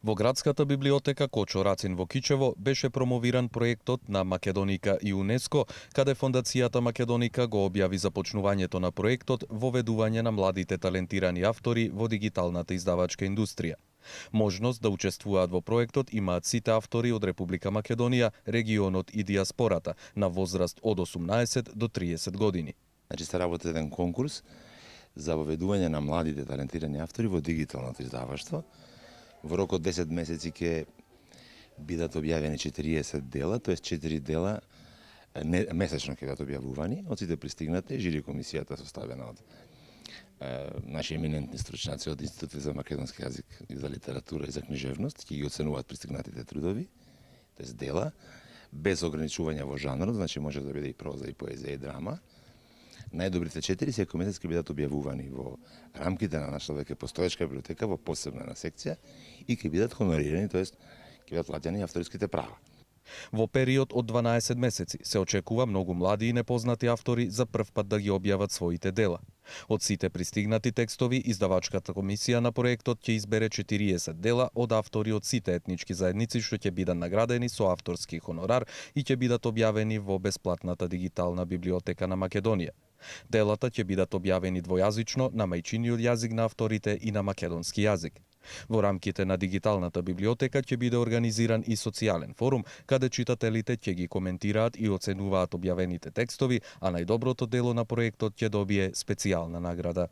Во градската библиотека Кочо Рацин во Кичево беше промовиран проектот на Македоника и УНЕСКО, каде Фондацијата Македоника го објави започнувањето на проектот воведување на младите талентирани автори во дигиталната издавачка индустрија. Можност да учествуваат во проектот имаат сите автори од Република Македонија, регионот и диаспората на возраст од 18 до 30 години. Значи се работи еден конкурс за воведување на младите талентирани автори во дигиталното издаваштво. Во рок од 10 месеци ќе бидат објавени 40 дела, т.е. 4 дела месечно ќе бидат објавувани од сите пристигнати, жири комисијата составена од наши еминентни стручњаци од Институтот за македонски јазик и за литература и за книжевност, ќе ги оценуваат пристигнатите трудови, т.е. дела, без ограничување во жанрот, значи може да биде и проза, и поезија, и драма. Најдобрите 4 секој месец ќе бидат објавувани во рамките на нашата веќе постоечка библиотека во посебна секција и ќе бидат хонорирани, т.е. ќе бидат платени авторските права. Во период од 12 месеци се очекува многу млади и непознати автори за прв пат да ги објават своите дела. Од сите пристигнати текстови, издавачката комисија на проектот ќе избере 40 дела од автори од сите етнички заедници што ќе бидат наградени со авторски хонорар и ќе бидат објавени во бесплатната дигитална библиотека на Македонија. Делата ќе бидат објавени двојазично на мајчиниот јазик на авторите и на македонски јазик. Во рамките на дигиталната библиотека ќе биде организиран и социјален форум, каде читателите ќе ги коментираат и оценуваат објавените текстови, а најдоброто дело на проектот ќе добие специјална награда.